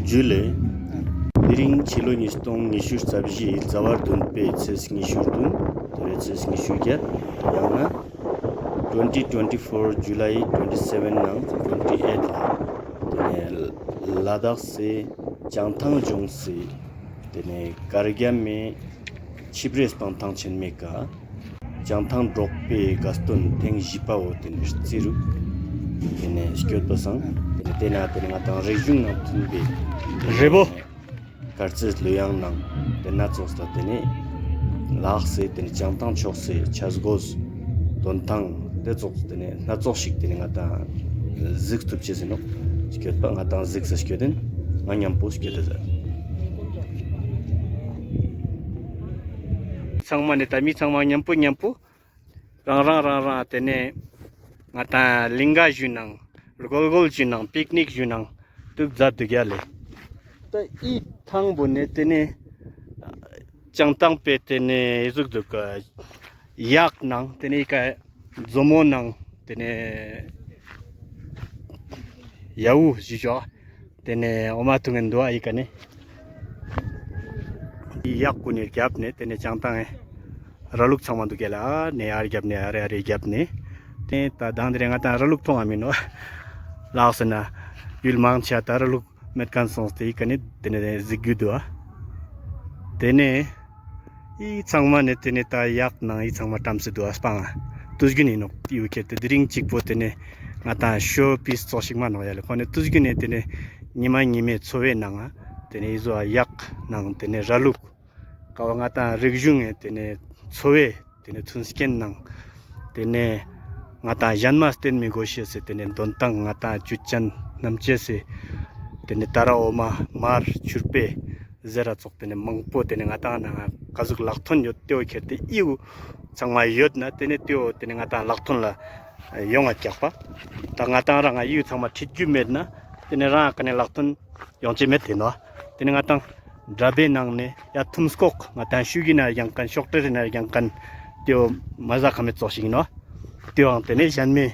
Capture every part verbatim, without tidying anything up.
ཇུ་ལེ། དེ་རིང་ཕྱི་ལོ་ཉིས་སྟོང་ཉི་ཤུ་རྩ་བཞི་ཟླ་བ་བདུན་པའི་ཚེས་ཉི་ཤུ་བདུན། དེ་རིང་ཚེས་ཉི་ཤུ་བརྒྱད། ཡང་ན་twenty twenty-four July twenty-seven ནང་twenty-eight ལ། དེ་ནས་ལ་དྭགས་སི་བྱང་ཐང་ལྗོངས་སི་དེ་ནས་གར་རྒྱ་མེ་ཆིབས་རེ་སྤང་ཐང་ཆེན་མོའི་ཀ་བྱང་ཐང་འབྲོག་པའི་དགའ་སྟོན་ཐེངས་བཞི་པ་བོ་དེ་ནས་རྩི་རུ་དེ་ནས་སྐྱོད་པ་སང་། དེ་ནས་དེ་ན་དེ་ནས་ང་དང་རིག་གཞུང་ནང་མཐུན་པའི་རེ་བོ་གར་རྩེད་གླུ་དབྱངས་ནང་དེ་སྣ་ཚོགས་ལ་དེ་ནས་ལ་དྭགས་སི་དེ་ནས་བྱང་ཐང་ཕྱོགས་སི་ཆས་གོས་འདོན་ཐང་དེ་ཚོགས་དེ་ནས་སྣ་ཚོགས་ཤིག་དེ་ནས་ང་དང་གཟིགས་ཐུབ་ཅེས་ཡིན་ནོག། སྐྱོད་པ་ང་དང་གཟིགས་ས་སྐྱོད་དེན་ང་མཉམ་པོ་སྐྱོད་དེ་ཟེར། ཚང་མ་ནས་ད་མི་ཚང་མ་མཉམ་པོ་མཉམ་པོ་རང་རང་རང་རང་དེ་ནས་ང་དང་གླིང་ག་ཞུ་ནང་སྒོར་སྒོར་ཞུ་ནང་པིག་ནིག་ཞུ་ནང་དུག་མཛད་དུག་ཡ་ལེ། ད་ཨི་ཐང་པོ་ནས་དེ་ནས་བྱང་ཐང་པའི་དེ་ནས་ཨི་ཟུག་དུག་ག་གཡག་ནང་དེ་ནས་ཨི་ཀ་མཛོ་མོ་ནང་དེ་ནས་ཡ་ཝུ་ཞུ་ཞོག། དེ་ནས་འོ་མ་འཐུང་ངིན་དུག་ཨ་ཨི་ཀ་ནས། ཡག་ཀུན་ནས་རྒྱབ་ནས་དེ་ནས་བྱང་ཐང་ངི་ར་ལུག་ཚང་མ་དུག་ག་ལེ། ཨ་ནས་ཨ་རེ་རྒྱབ་ནས་ཨ་རེ་ཨ་རེ་རྒྱབ་ནས། དེ་ད་དང་དེ་རིང་ང་དང་ར་ལུག་མཐོང་ང་མིན་ནོག། ལགས་སེ་ན་ཡུལ་མང་ཆེ་ད་ར་ལུག་མེད་མཁན་སོང་སྟེ་ཨི་ཀ་ནས་དེ་ནས་གཟིགས་རྒྱུ་དུག་ཨ། དེ་ནས་ཨི་ཚང་མ་ནས་དེ་ནས་ད་གཡག་ནང་ཨི་ཚང་མ་བཀྲམ་སེ་དུག་ཨ། སྤང་ང་དུས་རྒྱུན་ཡིན་ནོག། ཡུལ་ཁྱེར་ཏེ་དེ་རིང་གཅིག་པོ་དེ་ནས་ང་དང་ཤོ་པིས་ཙོགས་ཤིག་མ་ནོག་ཡ་ལེ། ཁོང་ནས་དུས་རྒྱུན་ནས་དེ་ནས་ཉི་མ་ཉི་མའི་འཚོ་བའི་ནང་ང་དེ་ནས་ཨི་ཟོ་གཡག་ནང་དེ་ནས་ར་ལུག་ཀ་བོ་ང་དང་རིག་གཞུང་ངི་དེ་ནས་འཚོ་བའི་དེ་ནས་མཐུན་རྐྱེན་ནང་དེ་ནས་ང་དང་གཞན་མ་བསྟེན་མི་དགོས་ཤེས་སི་དེ་ནས་འདོན་སྟངས་ང་དང་ཇུས་ཅན་རྣམ་བཅས་སི་དེ་ནས་ད་ར་འོ་མ་མར་ཆུར་པེ་ཟེར་ར་ཙོགས་དེ་ནས་མང་པོ་དེ་ནས་ང་དང་ནང་ང་ཀ་ཟུག་ལག་ཐོན་ཡོད་དེ་བོ་ཁྱེར་ཏེ་ཨི་བོ་ཚང་མ་ཡོད་ན་དེ་ནས་དེ་བོ་དེ་ནས་ང་དང་ལག་ཐོན་ལ་ཡོང་ང་རྒྱག་པ། ད་ང་དང་རང་ང་ཨི་བོ་ཚང་མ་ཁྲིད་རྒྱུ་མེད་ན་དེ་ནས་རང་ཀ་ནས་ལག་ཐོན་ཡོང་ཅེས་མེད་དེ་ནོག། དེ་ནས་ང་དང་དྲ་བའི་ནང་ནས་ཡ་ཐུམ་སྐོག་ང་དང་ཤུ་གུའི་ནང་རྒྱང་མཁན་ཤོག་དྲིལ་ནང་རྒྱང་མཁན་དེ་བོ་མ་ཟ་ཁ་མེད་ཙོགས་ཤིག་ཡིན་ནོག། དེ་བོའང་དེ་ནས་གཞན་མའི་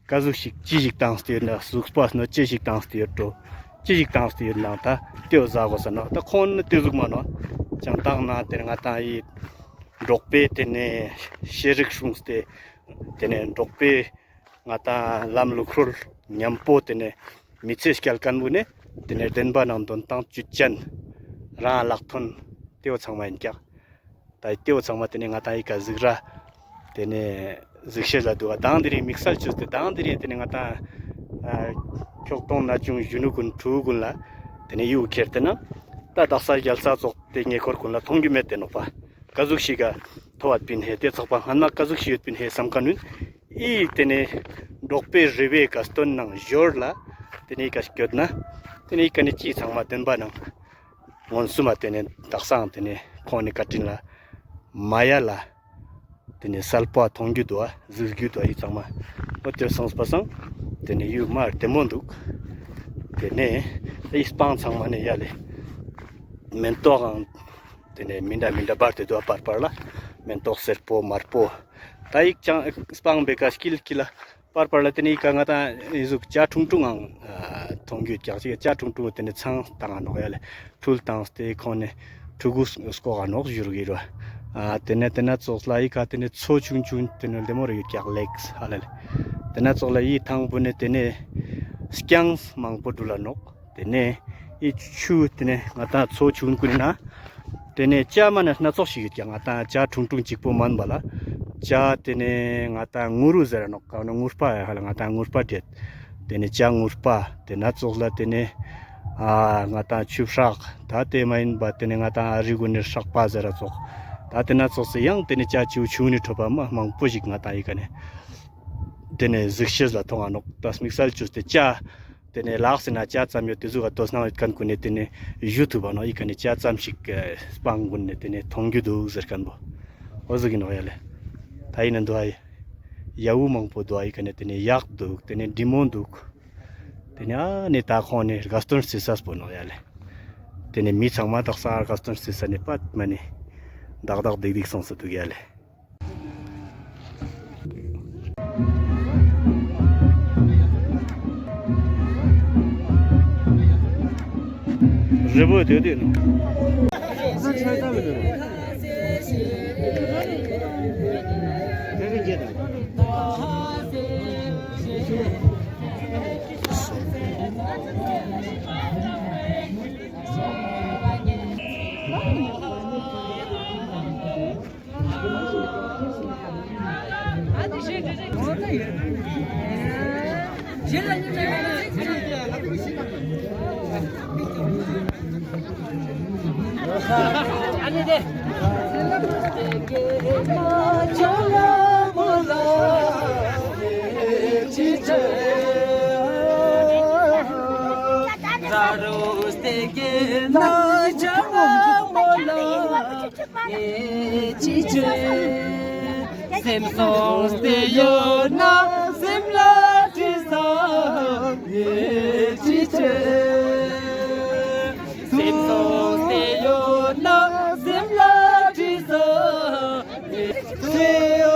ཀ་ཟུག་ཞིག་ཅི་ཞིག་བཏང་སྟེ་ཡོད་ན་གཟུགས་པོ་སྣོད་ཅི་ཞིག་བཏང་སྟེ་ཡོད་འགྲོ། ཅི་ཞིག་བཏང་སྟེ་ཡོད་ནང་ད་དེ་བོ་ཟ་དགོས་ས་ནོག། ད་ཁོང་ནི་དེ་ཟུག་མ་ནོག། བྱང་ཐང་ནང་དེ་ནས་ང་དང་ཨི་འབྲོག་པའི་དེ་ནས་ཤེས་རིག་སྲུངས་ཏེ་དེ་ནས་འབྲོག་པའི་ང་དང་ལམ་ལུགས་སྲོལ་མཉམ་པོ་དེ་ནས་མི་ཚེ་སྐྱལ་མཁན་བོ་ནས་དེ་ནས་བདེན་པ་ནང་འདོན་སྟངས་ཇུས་ཅན་རང་ལག་ཐོན་དེ་བོ་ཚང་མ་ཡིན་ཀྱག། ད་དེ་བོ་ཚང་མ་དེ་ནས་ང་དང་ཨི་ཀ་གཟིགས་ར་དེ་ནས་གཟིགས་ཤེས་ལ་དུག་ག། དང་དེ་རིང་དམིགས་བསལ་བཅོས་ཏེ་དང་དེ་རིང་དེ་ནས་ང་དང་ཁྱོག་གཏོང་ན་ཆུང་གཞོན་ནུ་ཀུན་ཕྲུ་གུ་ཀུན་ལ་དེ་ནས་ཡུལ་ཁྱེར་ཏེ་ན་ད་དག་ས་རྒྱལ་ས་ཙོགས་དེ་ཉེ་འཁོར་ཀུན་ལ་མཐོང་རྒྱུ་མེད་དེ་ནོག་པ། ཀ་ཟུག་ཞིག་ག་ཐོབ་པ་པིན་ཧེ་དེ་ཚགས་པ་སྔན་མ་ཀ་ཟུག་ཞིག་ཡོད་པིན་ཧེ་བསམ་མཁན་ནུན། ཨི་དེ་ནས་འབྲོག་པའི་རེ་བའི་དགའ་སྟོན་ནང་ཞོར་ལ་དེ་ནས་ཨི་ཀ་སྐྱོད་ན་དེ་ནས་ཨི་ཀ་ནས་ཅི་ཚང་མ་བདེན་པ་ནང་མངོན་སུམ་མ་དེ་ནས་དག་སང་དེ་ནས་ཁོང་ནི་བཀའ་དྲིན་ལ་མ་ཡལ་ལ་དེ་ནས་གསལ་པོ་མཐོང་རྒྱུ་དུག་ག་གཟིགས་རྒྱུ་དུག་ག་ཨི་ཚང་མ། འོ་དེ་སོང་པ་སང་དེ་ནས་ཡུལ་མ་བདེ་མོ་དུག། དེ་ནས་ཨི་སྤང་ཚང་མ་ནས་ཡ་ལེ་མེན་ཏོག་ཨང་དེ་ནས་མི་འདྲ་མི་འདྲ་འབར་ཏེ་དུག་ག་པར་པར་ལ་མེན་ཏོག་སེར་པོ་དམར་པོ། ད་ཨི་ཅང་སྤང་བེ་ཀ་སྐྱིལ་སྐྱིལ་ལ་པར་པར་ལ་དེ་ནས་ཨི་ཀ་ང་དང་ཨི་ཟུག་བྱ་ཁྲུང་ཁྲུང་ཨང་མཐོང་རྒྱུ་ཀྱག་ཅིག་བྱ་ཁྲུང་ཁྲུང་དེ་ནས་ཚང་བཏང་ང་ནོག་ཡ་ལེ། ཁྲུལ་བཏང་སྟེ་ཁོང་ནས་ཕྲུ་གུ་སྐོག་ག་ནོག་བཞུར་གི་རོ། ཨ་དེ་ནས་དེ་ན་ཙོགས་ལ་ཨི་ཀ་དེ་ནས་མཚོ་ཆུང་ཆུང་དེ་ནས་ལྡེ་མོ་རེ་ཡོད་ཀྱག་ལེགས་ཧ་ལ་ལེ། དེ་ན་ཙོགས་ལ་ཨི་ཐང་བོ་ནས་དེ་ནས་རྐྱང་མང་པོ་འགྲུལ་ལ་ནོག། དེ་ནས་ཨི་ཆུ་དེ་ནས་ང་དང་མཚོ་ཆུང་ཀུན་ན་དེ་ནས་བྱ་མ་ནས་སྣ་ཚོགས་ཤིག་ཡོད་ཀྱག། ང་དང་བྱ་ཁྲུང་ཁྲུང་གཅིག་པོ་མན་པ་ལ་བྱ་དེ་ནས་ང་དང་ངུ་རུ་ཟེར་ར་ནོག་ཀ་ནོ་ངུར་པ་ཡ་ཧ་ལ་ང་དང་ངུར་པ་བྲེད། དེ་ནས་བྱ་ངུར་པ། དེ་ན་ཙོགས་ལ་དེ་ནས་ཨ་ང་དང་ཆུ་ཧྲག། ད་དེ་མ་ཡིན་པ་དེ་ནས་ང་དང་ཨ་རི་གུན་ནས་ཧྲག་པ་ཟེར་ར་ཙོགས། ད་དེ་ན་ཙོགས་སེ་ཡང་དེ་ནས་བྱ་ཆུ་ཆུང་ནས་ཁྲོད་པ་མ་མང་པོ་ཞིག་ང་དང་ཨི་ཀ་ནས་དེ་ནས་གཟིགས་ཤེས་ལ་མཐོང་ང་ནོག། ད་དམིགས་བསལ་བཅོས་ཏེ་བྱ་དེ་ནས་ལགས་སེ་ན་བྱ་ཙམ་ཡོད་དེ་ཟུག་ག་དོ་སྣང་ཡོད་མཁན་ཀུན་ནས་དེ་ནས་ཞུ་ཐུབ་པ་ནོག། ཨི་ཀ་ནས་བྱ་ཙམ་ཞིག་སྤང་ཀུན་ནས་དེ་ནས་མཐོང་རྒྱུ་དུག་ཟེར་མཁན་བོ་འོ་ཟུག་གི་ནོག་ཡ་ལེ། ད་ཨི་ན་དུག་ཨ་ཡ་ཝུ་མང་པོ་དུག་ཨ་ཨི་ཀ་ནས་དེ་ནས་གཡག་དུག། དེ་ནས་འབྲི་མོ་དུག། དེ་ནས་ཨ་ནི་ད་ཁོང་ནས་དགའ་སྟོན་རྩི་ས་སྤོ་ནོག་ཡ་ལེ། དེ་ནས་མི་ཚང་མ་དག་ས་དགའ་སྟོན་རྩི་ས་ནས་པད་མ་ནི་དག་དག་དིག་དིག་སོང་ས་དུག་ཡ་ལེ། རེ་བོ་དེ་དེ་ནོ། སེམས་སོང་སྟེ་ཡོད་ན་སེམས་ལ་དྲིས་སོང་ངེ་ཅི་བྱེད། སེམས་སོང་སྟེ་ཡོད་ན་སེམས་ལ་དྲིས་སོང་ངེ་ཅི་བྱེད།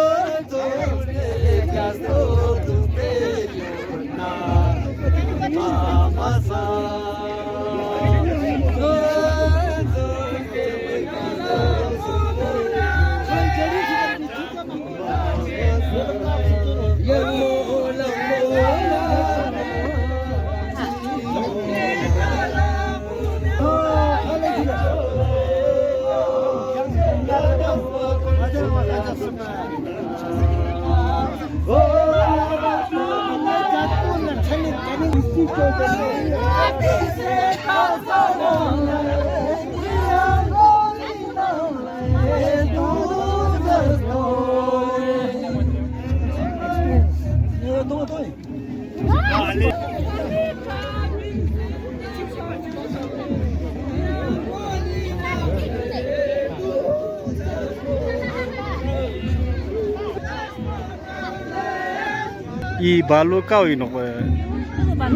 འི་བལ་བོ་ཀའོ་ཨིན་ནོག་པ།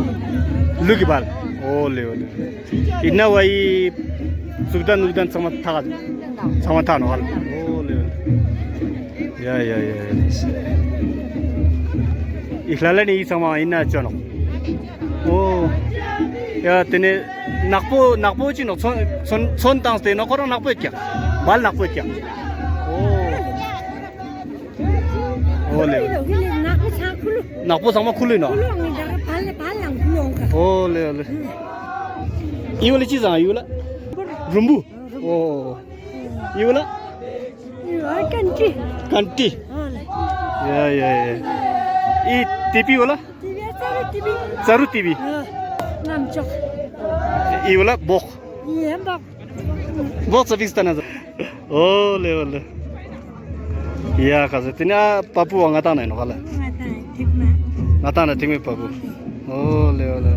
ལུག་གི་བལ། ཨོ་ལེ་ཨོ་ལེ། ཨིན་ན་བ་འི་ཟུག་དང་ནུག་དང་ཚང་མ་ཐག་ཚང་མ་ཐག་ནོག་ཧ་ལེ། ཨོ་ལེ་ཨོ་ལེ། ཡ་ཡ་ཡ་ཡ། འི་ལྷ་ལ་ནི་འི་ཚང་མ་ཨིན་ན་ཅོ་ནོག། ཨོ། ཡ་ཏེ་ནེ་ནག་པོ་ནག་པོ་ཅི་ནོག་ཚོན་ཚོན་ཚོན་བཏང་སྟེ་ནོག་ཁོ་རང་ནག་པོ་ཡོད་ཀྱག། བལ་ནག་པོ་ཡོད་ཀྱག། ཨོ། ཨོ་ལེ། ནག་པོ་ཚང་ཁུ་ལུ། ནག་པོ་ཚང་མ་ཁུ་ལུ་ཨིན་ནོག། ཁུ་ལུ་ཨིན་ནོག་ད་བལ་བལ་ལ་ཁུ་ལུ་ཨིན་ནོག། ཨོ་ལེ་ཨོ་ལེ། འི་བོ་ལ་ཅི་ཟེར་འི་བོ་ལ། རུམ་བུ། ཨོ། འི་བོ་ལ། འི་བོ་ཀན་ཏི། ཀན་ཏི། ཨོ་ལེ། ཡ་ཡ་ཡ། འི་ཏི་བི་བོ་ལ། ཏི་བི་ཙ་རུ་ཏི་བི། ཙ་རུ་ཏི་བི། ཨ། ནམ་ཅོག། འི་བོ་ལ་བོག། འི་བོ་བོག། བོག་ཙ་པིག་སྟན་ན་ཟ། ཨོ་ལེ་ཨོ་ལེ། ཡ་ཁ་ཟེར་ཏེ་ནེ་ཨ་པ་པུ་བ་ང་ཏང་ན་ཨིན་ནོག་ཧ་ལེ། ང་ཏང་ན་ཐིག་མ། ང་ཏང་ན་ཐིག་མའི་པ་པུ། ཨོ་ལེ་ཨོ་ལེ།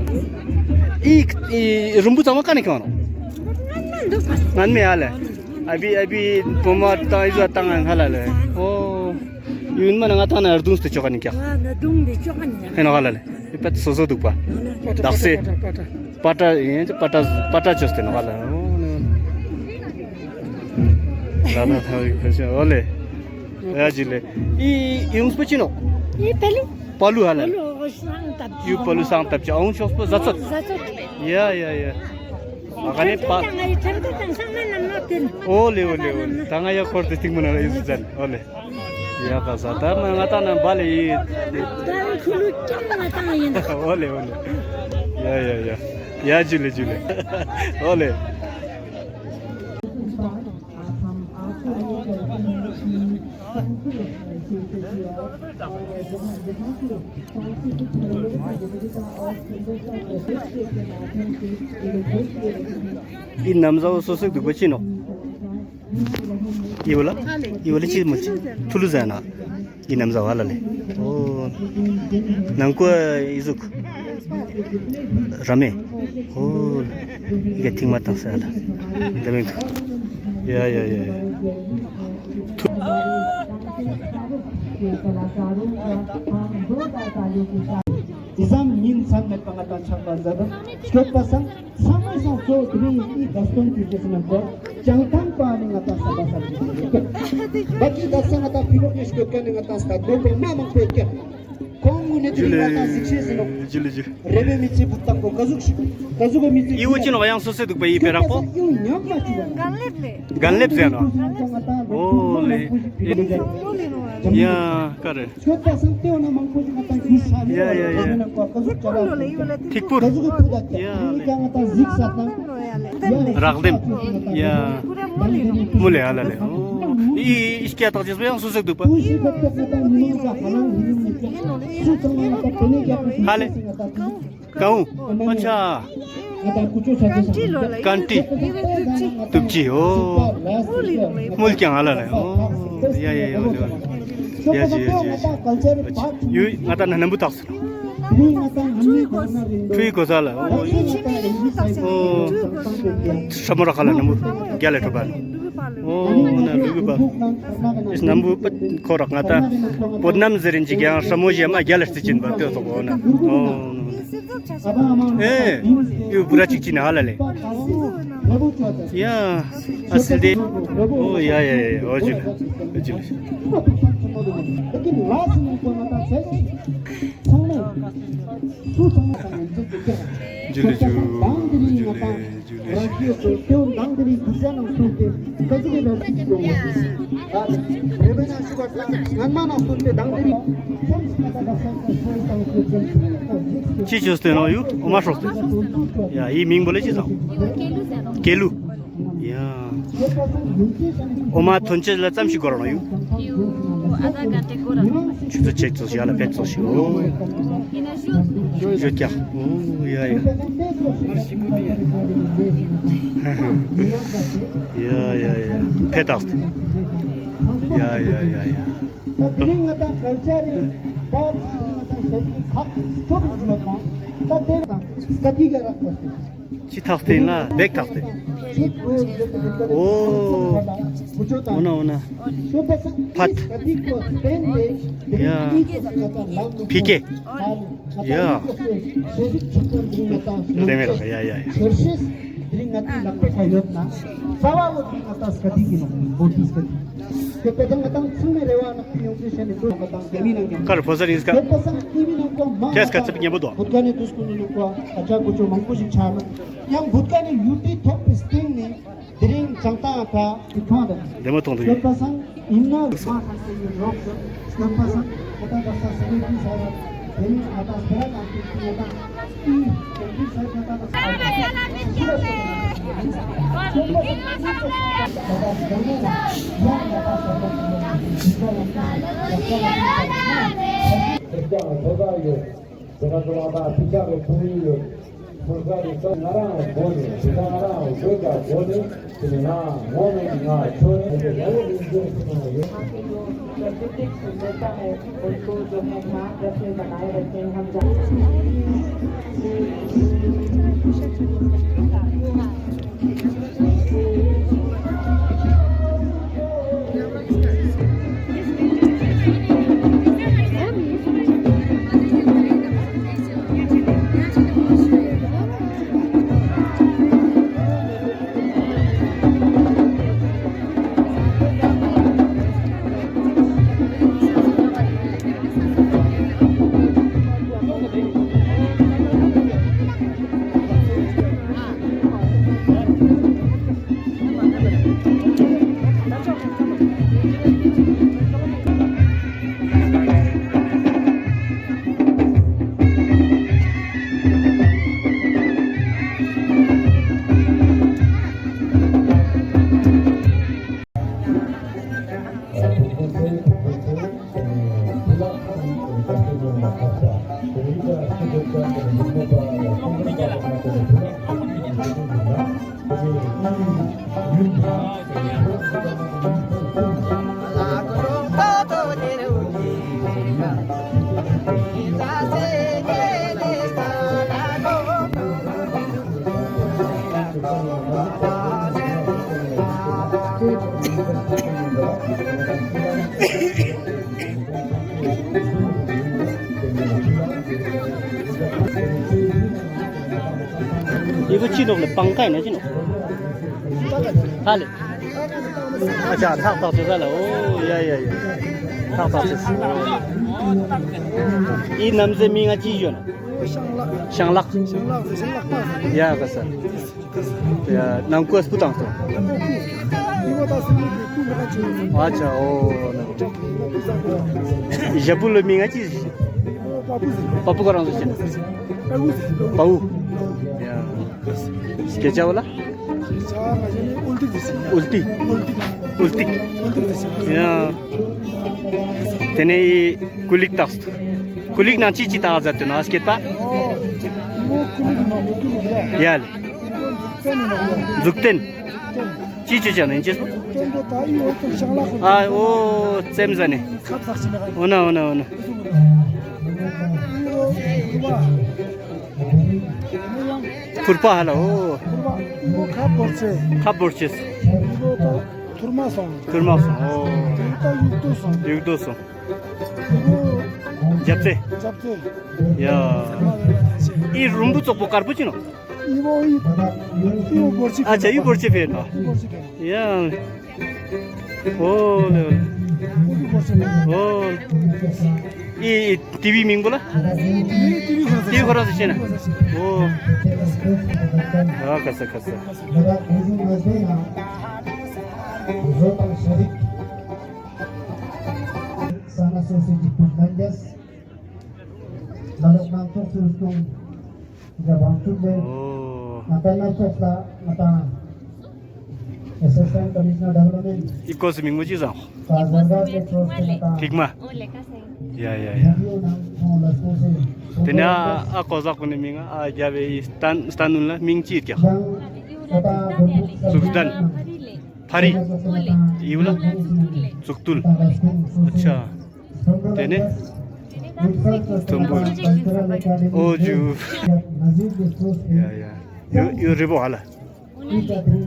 འི་འི་རུམ་བུ་ཚང་མ་ཀ་ནེ་ཁྱོང་ནོག། ང་མེ་ཧ་ལེ། ཨ་བི་ཨ་བི་བུ་མོ་ཏང་འི་ཟ་ཏང་ཧ་ལ་ལེ། ཨོ། ཡུན་མ་ན་ང་ཏང་ན་རྡུང་སྟེ་ཅོ་ཀ་ནེ་ཀྱག། ང་ན་རྡུང་སྟེ་ཅོ་ཀ་ནེ་ཀྱག། ཧེ་ནོག་ཧ་ལ་ལེ། འི་པད་སོ་སོ་འདུག་པ། དག་སེ། པ་ཏྲ་ཨིན་པ་ཏྲ་པ་ཏྲ་ཅོས་ཏེ་ནོག་ཧ་ལ། ཨོ་ལེ། ལ་ན་ཐ་བི་ཁ་ཤ་ཨོ་ལེ། ཡ་ཇུ་ལེ། འི་ཡུངས་པོ་ཅི་ནོག། འི་པ་ལུ། པ་ལུ་ཧ་ལ་ལེ། པ་ལུ་སང་ཏབ་ཅི། ཡུ་པ་ལུ་སང་ཏབ་ཅི་ཨོང་ཤོག་པོ་ཟ་ཚོད། ཟ་ཚོད། ཡ་ཡ་ཡ། ཨ་ཁ་ནེ་པ། ཨོ་ལེ་ཨོ་ལེ་ཨོ་ལེ། ད་ང་ཡ་འཁོར་ཏེ་སྟིང་མོ་ན་ཡིན་ཟེར་ཨོ་ལེ། ཡ་ཁ་ས་ད་མ་ང་ཏང་ན་བལ་ལེ་ཡི། ད་ཁུ་ལུ་ཅང་ང་ཏང་ཡིན། ཨོ་ལེ་ཨོ་ལེ། ཡ་ཡ་ཡ། ཡ་ཇུ་ལེ་ཇུ་ལེ། ཨོ་ལེ། འི་ནམ་ཟ་བོ་སོ་སོ་འདུག་པ་ཅི་ནོག། འི་བོ་ལ། འི་བོ་ལ་ཅི་མོ་ཅི། ཐུ་ལུ་ཟ་ན། འི་ནམ་ཟ་བ་ལ་ལེ། ཨོ། ནང་ཀོ་འི་ཟུག། ར་མེ། ཨོ། འི་ག་ཐིང་མ་ཏང་ས་ལ། འདི་མིན་ཐུ། ཡ་ཡ་ཡ་ཡ། ཐུ། འི་ཙམ་ཉིན་མཚམས་མེད་པ་ང་ཏང་ཆགས་པ་ཟ་དང་སྐྱོད་པ་སང་། ཚང་མའི་སང་གཙོ་བོ་དེ་རིང་འི་དར་སྟོན་གྱི་རྗེས་སུ་མེད་པར་བྱང་ཐང་པ་ནི་ང་ཏང་ས་པ་ས་རུ་འདུག་པ། ཀྱི་དར་ས་ང་ཏང་ཕི་ལོག་ནས་སྐྱོད་མཁན་ནི་ང་ཏང་ས་དགོན་པ་མ་མང་པོ་ཡོད་ཀྱག། ཁོང་ ཇུ་ལེ། ཇུ་ལེ་ཇུ། རེ་བའི་མི་ཚེ་བུད་ཐང་པོ་ཀ་ཟུག་ཤིག་ཀ་ཟུག་གི་མི་ཚེ། ཨི་བོ་ཅི་ནོག་ཡང་སོ་སོ་འདུག་པ་ཨི་པེ་རག་པོ། ཉམས་མ་བཅུག་པ། གན་ལེབ་ཟེར་ནོག། ཨོ་ལེ། ཡ་ཀ་རེ། ཡ་ཡ་ཡ། ཐིག་པུར། ཡ་ལེ། རག་ལེམ། ཡ། མུ་ལེ་ཨ་ལ་ལེ། ཨི་ཨི་སྐྱ་ཐག་ཅིག་སོ་ཡང་སོ་སོ་འདུག་པ། ཧ་ལེ། ཀའུ། ཨ་ཆ། ཀན་ཏི། ཏུབ་ཅི། ཨོ། མུལ་ཀྱང་ཨ་ལ་ལེ། ཨོ། ཡ་ཡ་ཡ་ཡ། ཡ་ཇི་ཡ་ཇི་ཡ་ཇི། ཡུ་ང་ད་ན་ནམ་བུ་ཐག་སོ། ཕྲུ་གུ་ས་ལ། ཨོ། ཧྲ་མོ་ར་ཁ་ལ་ནམ་བུ་རྒྱ་ལ་ཐུབ་པ། ཨོ་ན་ལུ་གུ་པ། ཨིས་ནམ་བུ་པ་ཁོ་རག་ང་ད། བོད་ནམ་ཟེར་རིན་ཅིག་ཡང་ཧྲ་མོ་ཞེ་མ་རྒྱ་ལ་རྩི་ཅིན་པ་ཏེ་ཐོག་ཨོ་ན། ཨོ། ཨེ། ཡུ་བུ་ར་ཅིག་ཅི་ན་ཧ་ལ་ལེ། ཡ། ཨ་སིལ་ཏེ། ཨོ་ཡ་ཡ་ཡ་ཡ། ཨོ་ཇུ་ལེ། ཨོ་ཇུ་ལེ། ཇུ་ལེ་ཇུ། ཇུ་ལེ་ཇུ་ལེ། ཅི་ཅོས་ཏེ་ནོག་ཡུ། འོ་མ་སྲོག་ཏེ། ཡ་ཡི་མིང་བོ་ལེ་ཅི་ཟེར། ཀེ་ལུ། ཡ། འོ་མ་ཐོན་ཅེས་ལ་ཙམ་ཞིག་གོ་ར་ནོག་ཡུ། ཆུ་ཚོད་ཅིག་ཙོགས་ཤིག་ཡ་ལ་ཕེད་ཙོགས་ཤིག་ཨོ། ཡོད་ཀྱག། ཨོ་ཡ་ཡ། ཡ་ཡ་ཡ། ཕེད་ཏགས། ཡ་ཡ་ཡ་ཡ། ཅི་ཐག་སྟེང་ལ་བེག་ཐག་སྟེང་། ཨོ། འོ་ན་འོ་ན། ཕད། ཡ། ཕི་ཀེ། ཡ། དེ་མེད་ར་ཡ་ཡ་ཡ། ཀར་ཕོ་ཟར་ཨིན་སྐ། ཁྱེད་སྐད་ཆ་ཉན་པོ་འདུག། ཡང་བུད་ཀ་ནེ་ཡུ་ཏི་ཐོབ་པའི་སྟེང་ནེ་དེ་རིང་བྱང་ཐང་ཁ་ཏེ་ཐོང་དང་། བདེ་མོ་ཐོང་དུ་ཡོད། ཨི་བོ་ཅི་ནོག་ལེ། པང་ཁ་ཨིན་ན་ཅི་ནོག། ཧ་ལེ། ཨ་ཅག་ཐག་ཐག་ཅོ་ས་ལ། ཨོ་ཡ་ཡ་ཡ། ཐག་ཐག་ཆེ། འི་ནམ་ཟེ་མིང་ང་ཅི་ཞུ་ན། ཤང་ལག། ཤང་ལག་ཟེ་ཤང་ལག་པ། ཡ་ག་ས། ཡ་ནང་ཀོས་པུ་ཏང་སོ། ཨ་ཆ་འོ་ན། ཞ་པུ་ལོ་མིང་ང་ཅི་ཞུ། པ་པུ་ཁོ་རང་ཟེ་ཤེ་ན། པ་བུ། ཡ། སྐད་ཆ་བོ་ལ། ཨུལ་ཏི། ཨུལ་ཏི། ཡ། ཏེ་ནེ་ཀུ་ལིག་ཏགས། ཀུ་ལིག་ནང་ཅི་ཅི་ཏགས་ཟེར་ཏེ་ན་སྐད་པ། ཡ་ལེ། འཛུགས་རྟེན། ཅི་ཅི་ཅི་ནེ་ཅི། ཨ་འོ་ཙེམ་ཟ་ནེ། འོ་ན་འོ་ན་འོ་ན། ཕུར་པ་ཧ་ལ་འོ། ཕུར་པ་འོ་ཁ་བོར་ཆེ། ཁ་བོར་ཆེ། འོ་ད་ཐུར་མ་སོང་། ཐུར་མ་སོང་འོ། འོ་ད་ཡུག་ཏོ་སོང་། ཡུག་ཏོ་སོང་། འོ་རྒྱབ་རྩེ། རྒྱབ་རྩེ། ཡ། འི་རུམ་བུ་ཙོག་པོ་དཀར་པོ་ཅི་ནོ། འི་བོ་འི་འི་བོ་བོར་ཆེ། ཨ་ཆ་འི་བོར་ཆེ་ཕེ་ནོ། འི་བོར་ཆེ་ཕེ། ཡ། འོ་ལེ་འོ་ལེ། འོ། འི་འི་ཏི་བི་མིང་པོ་ལ། ཏི་བི་ཁོ་རང་ཟེ་ཤེ་ན། འོ། ཨ་ཁ་ས་ཁ་ས། ལ་ལོག་ནང་ཚོགས་སུ་སོང་། ཡ་བང་ཚུགས་ལེན། ཨོ། ང་ཏང་ནང་ཚོགས་ལ་ང་ཏང་ཨེ་སི་སི་ཊེན་ཊ་ཀོ་མི་ཤ་ནར་ཌི་ཝེ་ལོབ་མེན་ཊ། འི་ཀོས་སི་མིང་པོ་ཅི་ཟེར་ནོ། ཀ་ཟར་ཌ་ལེ་ཀོས་སི་ང་ཏང་ཐིག་མ། ཡ་ཡ་ཡ། ཏེ་ནེ་ཨ་ཨ་ཀོ་ཟ་ཀུན་ནི་མིང་ཨ་རྒྱབ་བེ་འི་སྟན་སྟན་ནུན་ལ་མིང་ཅི་ཀྱག། ཙུག་དན། ཕ་རི། འི་བོ་ལ། ཙུག་ཏུལ། ཨ་ཆ། ཏེ་ནེ། ཐུམ་བུ། འོ་ཇུ། ཡ་ཡ། ཡོ་ཡོ་རི་བོ་ཧ་ལ།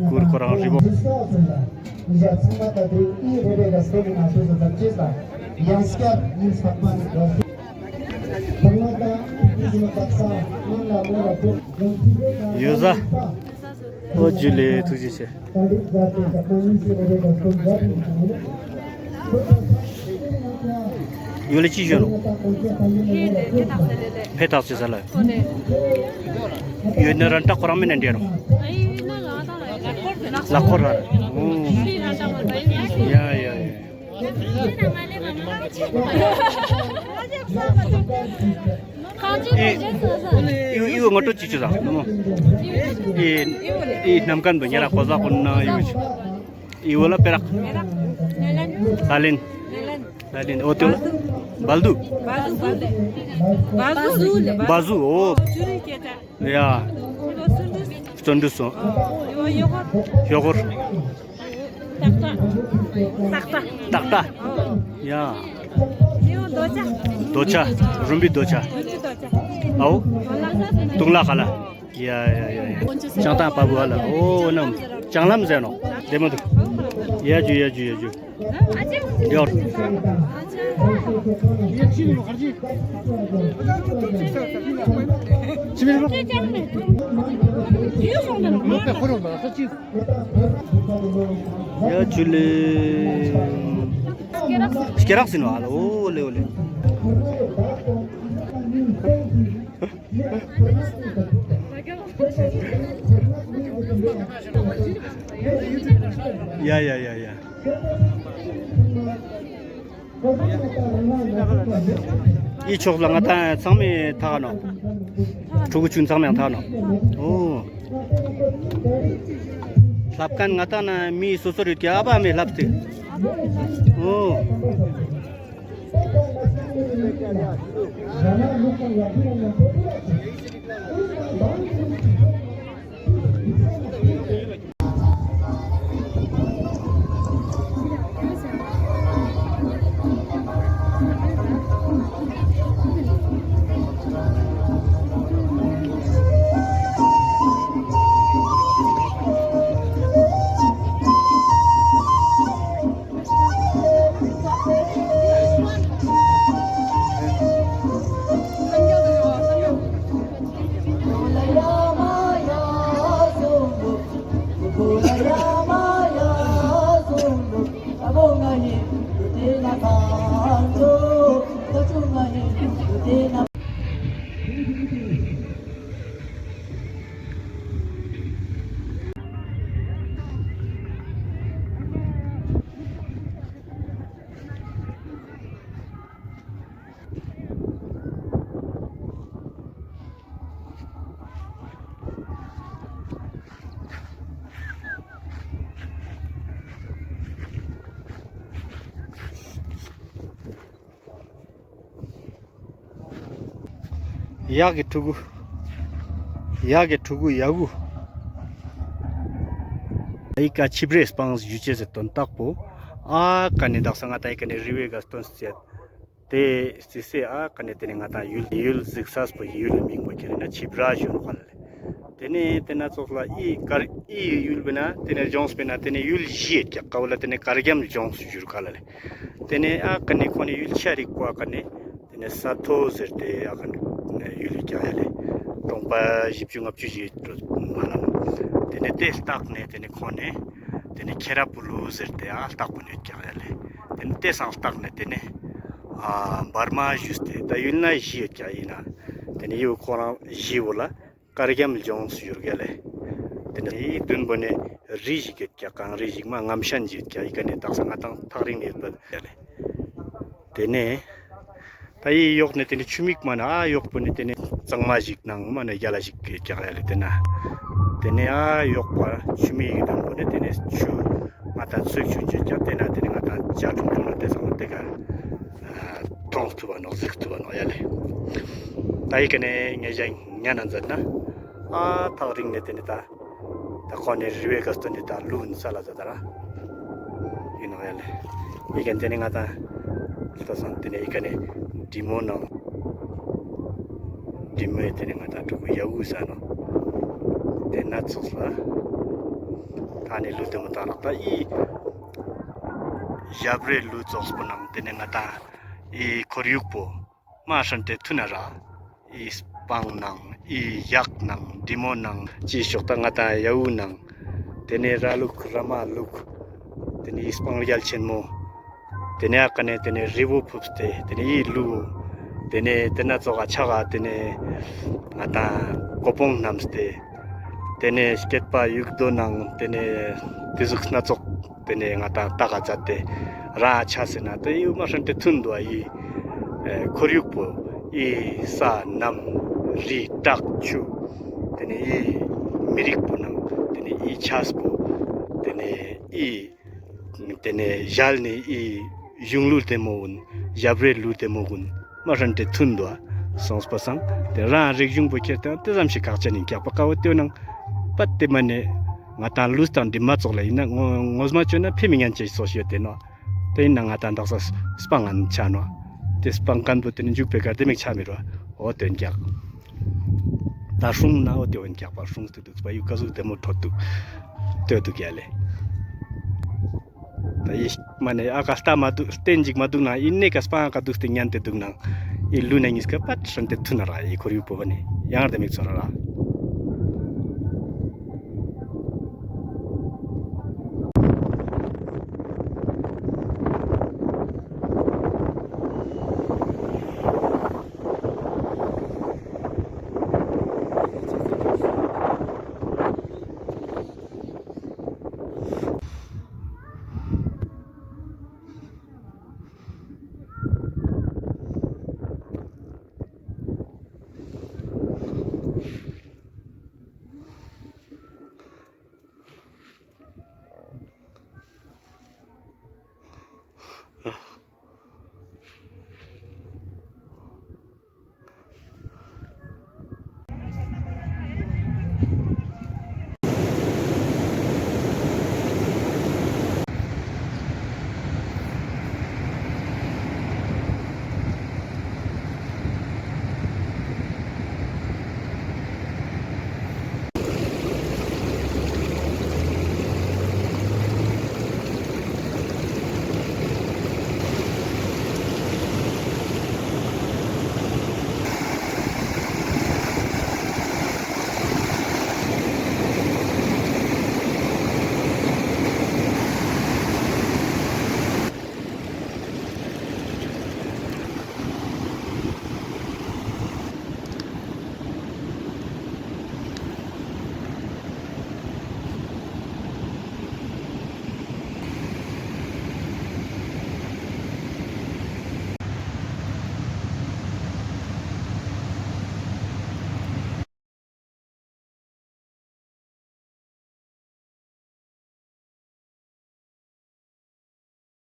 གུར་ཁོ་རང་རི་བོ། ཡོ་ཟ། ཨོ་ཇུ་ལེ། ཐུགས་རྗེ་ཆེ། ཡོ་ལེ་ཅི་ཞུ་ནོ། ཕེ་ཐག་ཆེ་ས་ལ། ཡོ་ནི་རན་ཏ་ཁོ་རང་མེན་ན་འདྲེ་རོ། ལ་ཁོ་ར། ཡ་ཡ་ཡ། འི་འི་ངོ་ཏོ་ཅི་ཅི་ཟ་ནོ་མོ། འི་འི་ནམ་ཁན་བོ་ཉེ་ར་ཀོ་ཟ་ཀུན་ན་ཡོ་ཅི། འི་བོ་ལ་པེ་རག། ལ་ལེན། ལ་ལེན་འོ་ཏེ་བོ་ལ། བལ་དུ། བལ་དུ། བལ་དུ། འོ། ཡ། བརྩོན་འགྲུས་སོང་། ཡོ་གོར། ཏག་ཏ། ཡ། རྡོ་ཆ། རུམ་བི་རྡོ་ཆ། ཨའོ། དུང་ལ་ཁ་ལ། ཡ་ཡ་ཡ་ཡ། ཅང་ཏང་པ་བུ་ཧ་ལ། འོ་ནམ། ཅང་ལམ་ཟེར་ནོ། བདེ་མོ་འདུག། ཡ་ཇུ་ཡ་ཇུ་ཡ་ཇུ། ཡོར། ཡ་ཇུ་ལེ། སྐེ་རགས་ཟེར་ནོ་ཨ་ལ། འོ་ལེ་འོ་ལེ། ཡ་ཡ་ཡ་ཡ། འི་ཕྱོགས་ལ་ང་ཏང་ཚང་མེ་ཐག་ནོ། ཕྲུ་གུ་ཆུན་ཚང་མེ་ཐག་ནོ། འོ། ལབ་ཁན་ང་ཏང་ན་མི་སོ་སོ་རུ་ཀྱ་ཨ་བ་མེ་ལབ་སྟེ། འོ། ཡག་གི་ཕྲུ་གུ། ཡག་གི་ཕྲུ་གུ་ཡག་གུ། ཨི་ཀ་ཆིབས་རེ་སྤང་ཞུ་ཅེས་སི་དོན་དག་པོ། ཨ་ཀ་ནེ་དག་ས་ང་ཏང་ཨི་ཀ་ནེ་རི་བོའི་ག་སྟོན་སི་ཡ། ཏེ་སི་སི་ཨ་ཀ་ནེ་ཏེ་ནེ་ང་ཏང་ཡུལ་ཡུལ་གཟིགས་ས་པོ་ཡུལ་མིང་པོ་ཁྱེར་ན་ཆིབས་ར་ཞུ་ནོག་ལེ། ཏེ་ནེ་ཏེ་ན་ཙོགས་ལ་ཨི་ཀར་ཨི་ཡུལ་བེ་ན་ཏེ་ནེ་ལྗོངས་བེ་ན་ཏེ་ནེ་ཡུལ་བཞི་ཡོད་ཀྱག་ཀ་བོ་ལ་ཏེ་ནེ་གར་འགྱམ་ལྗོངས་ཞུ་རུ་ཀ་ལ་ལེ། ཏེ་ནེ་ཨ་ཀ་ནེ་ཁོ་ནེ་ཡུལ་ཆ་རིག་པོ་ཨ་ཀ་ནེ་ཏེ་ནེ་ས་ཐོ་ཟེར་ཏེ་ཨ་ཀ་ནེ་ཡུལ་ཡོད་ཀྱག་ཡ་ལེ། གྲོང་པ་བཞི་བཅུ་ལྔ་བཅུ་ཞིག་མ་ལ། ཏེ་ནེ་ཏེ་ལྟག་ནེ་ཏེ་ནེ་ཁོ་ནེ་ཏེ་ནེ་ཁེ་ར་པུ་ལུ་ཟེར་ཏེ་ཨ་ལྟག་པོ་ནེ་ཡོད་ཀྱག་ཡ་ལེ། ཏེ་ནེ་ཏེ་སང་ལྟག་ནེ་ཏེ་ནེ་ཨ་འབར་མ་ཞུས་ཏེ་ད་ཡུལ་ན་བཞི་ཡོད་ཀྱག་ཨིན་ན། ཏེ་ནེ་ཡུལ་ཁོ་རང་བཞི་བོ་ལ་གར་འགྱམ་ལྗོངས་ཞུ་རུ་ཀ་ལེ། ཏེ་ནེ་ཨི་དུན་པོ་ནེ་རི་ཞིག་ཡོད་ཀྱག་གངས་རི་ཞིག་མ་རྔམ་ཤན་ཞིག་ཡོད་ཀྱག་ཨི་ཀ་ནེ་དག་ས་ང་ཏང་ཐག་རིང་ནེ་ཡོད་པ་ཡ་ལེ། ཏེ་ནེ་ད་ཨི་ཡོག་ནེ་ཏེ་ནེ་ཆུ་མིག་མ་ན་ཨ་ཡོག་པོ་ནེ་ཏེ་ནེ་གཙང་མ་ཞིག་ནང་མ་ནེ་རྒྱ་ལ་ཞིག་ཡོད་ཀྱག་ཡ་ལེ། ཏེ་ན་ཏེ་ནེ་ཨ་ཡོག་པ་ཆུ་མིག་གི་དུན་པོ་ནེ་ཏེ་ནེ་ཆུ་ང་ཏང་ཚོས་ཆུ་ཆུ་ཀྱག་ཏེ་ན་ཏེ་ནེ་ང་ཏང་ཇ་ཁྲུང་ཁྲུང་ཏེ་ཚང་མ་ཏེ་ཀ་མཐོང་ཐུབ་བ་ནོག་གཟིགས་ཐུབ་བ་ནོག་ཡ་ལེ། ད་ཨི་ཀ་ནེ་ངེ་ཞ་ཉན་ན་མཛད་ན་ཨ་ཐག་རིང་ནེ་ཏེ་ནེ་ད་ད་ཁོ་ནེ་རི་བོའི་ག་སྟོན་ཏེ་ད་ལུ་ས་ལ་ཛ་ད་ར་ཡིན་ནོག་ཡ་ལེ། ཨི་ཀ་ཏེ་ནེ་ང་ཏང་ལྟ་སང་ཏེ་ནེ་ཨི་ཀ་ནེ་འབྲི་མོ་ནང་འབྲི་མོའི་ཏེ་ནེ་ང་ཏང་ཕྲུ་གུ་ཡ་གུ་ས་ནོག་ཏེ་ན་ཙོགས་ལ་ད་ནེ་ལུ་ཏེ་མོ་ད་ནོག་ད་ཨི་ཞབས་རེ་ལུ་ཙོགས་པོ་ནང་ཏེ་ནེ་ང་ཏང་ཨི་ཁོར་ཡུག་པོ་མ་ཧྲན་ཏེ་ཐུན་ན་ར། ཨི་སྤང་ནང་ཨི་ཡག་ནང་འབྲི་མོ་ནང་ཅི་ཤོག་ད་ང་ཏང་ཡ་གུ་ནང་ཏེ་ནེ་ར་ལུག་ར་མ་ལུག་ཏེ་ནེ་ཨི་སྤང་རྒྱལ་ཆེན་མོ་ཏེ་ནེ་ཨ་ཀ་ནེ་ཏེ་ནེ་རི་བོ་ཕུབས་ཏེ་ཏེ་ནེ་ཨི་ལུ་ཏེ་ནེ་ཏེ་ན་ཙོགས་ཨ་ཆ་ག་ཏེ་ནེ་ང་ཏང་ཀོ་པོང་སྣམས་ཏེ་ཏེ་ནེ་སྐེད་པ་ཡུག་རྡོ་ནང་ཏེ་ནེ་ཏེ་ཟུག་སྣ་ཚོགས་ཏེ་ནེ་ང་ཏང་ལྟ་ག་མཛད་དེ་ར་ཆ་ཟེར་ན་ཏེ་ཡུ་མ་ཧྲན་ཏེ་ཐུན་དུ་ཨ་ཡི་ཁོར་ཡུག་པོ་ཨི་ས་ནམ་རི་བྲག་ཆུ་ཏེ་ནེ་ཨི་མི་རིགས་པོ་ནང་ཏེ་ནེ་ཨི་ཆས་པོ་ཏེ་ནེ་ཨི་ཏེ་ནེ་ཞལ་ནེ་ཨི་གཞུང་ལུགས་ཏེ་མོ་གུན་ཞབས་རེ་ལུགས་ཏེ་མོ་གུན་མ་ཧྲན་ཏེ་ཐུན་དུ་ཨ་སོང་པ་སང་ཏེ་རང་རིག་གཞུང་པོ་ཁྱེར་ཏེ་ཏེ་ཙམ་ཞིག་ཁག་ཅན་ཡིན་ཀྱག་པ་ཀ་བོ་ཏེ་ནང་པ་ཏེ་མ་ནེ་ང་ཏང་ལུས་དང་འབྲེལ་མ་ཙོགས་ལ་ཡིན་ན་ངོ་ངོ་མ་བཅོས་ན་ཕེ་མི་ཉན་ཅེས་སོགས་ཡོད་དེ་ནོག་ཏེ་ཡིན་ན་ང་ཏང་དག་ས་སྤང་ངན་ཆ་ནོག་ཏེ་སྤང་ཁན་པོ་ཏེ་ནི་འཇུག་པའི་ཀ་ཏེ་མིག་ཆ་མི་རུ་འོ་ཏེ་ཡིན་ཀྱག་ད་སྲུང་ན་འོ་ཏེ་ཡིན་ཀྱག་པ་སྲུང་སྟེ་འདུག་པ་ཡུ་ཀ་ཟུག་ཏེ་མོ་ཐོད་འདུག་ཏེ་འདུག་ཡ་ལེ། ད་ཡི་མ་ནེ་ཨ་ཀ་ལྟ་མ་འདུག་སྟན་ཅིག་མ་འདུག་ན་ཨི་ནེ་ཀ་སྤང་ཨ་ཀ་འདུག་སྟེ་ཉན་ཏེ་འདུག་ན་ཨི་ལུས་ན་གཉིས་ཀ་པད་ཧྲན་ཏེ་ཐུན་ན་ར་ཨི་ཁོར་ཡུག་པོ་བ་ནི་ཡང་ཏེ་མིག་ཚོར་ར།